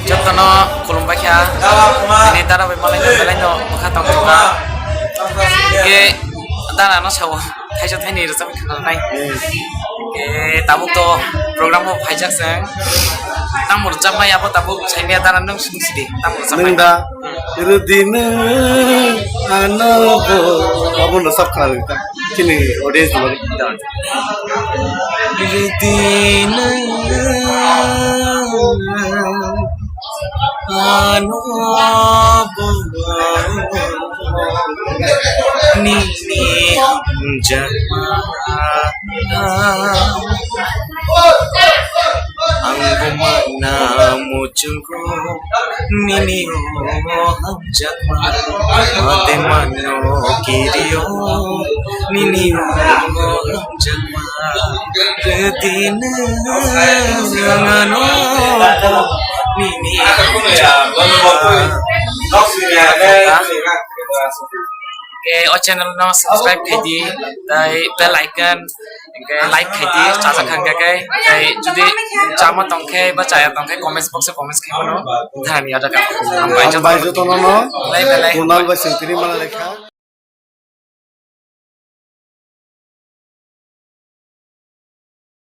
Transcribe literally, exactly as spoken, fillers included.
Jotono khulumbai kha. Ini dara bai malai no, malai no bwkha tong thokha. Ke dara no sawo. Thaisa thaini rwchap khanai. Ke tabuk to program bo phaijak se. Tamo rwchapnai abo tabuk saimaya dara nung sung sidi. Tamo rwchapnai. Nung da. Rudina ano bo abo no sab khana. Chini audience lo. Rudina ano bo nini hamjakma ang bo mana muchungo nini o hamjakma mate mano kirio nini o hamjakma. Ke o channel no subscribe khai di, tai bell icon, ke like khai di, chajak khan khe, tai jodi chama tong khe ba chaya tong khe comments box o comments khai mano. Thani ada ka. Hambai jotono. Belai belai. Kunal bai sentiri mana lekha.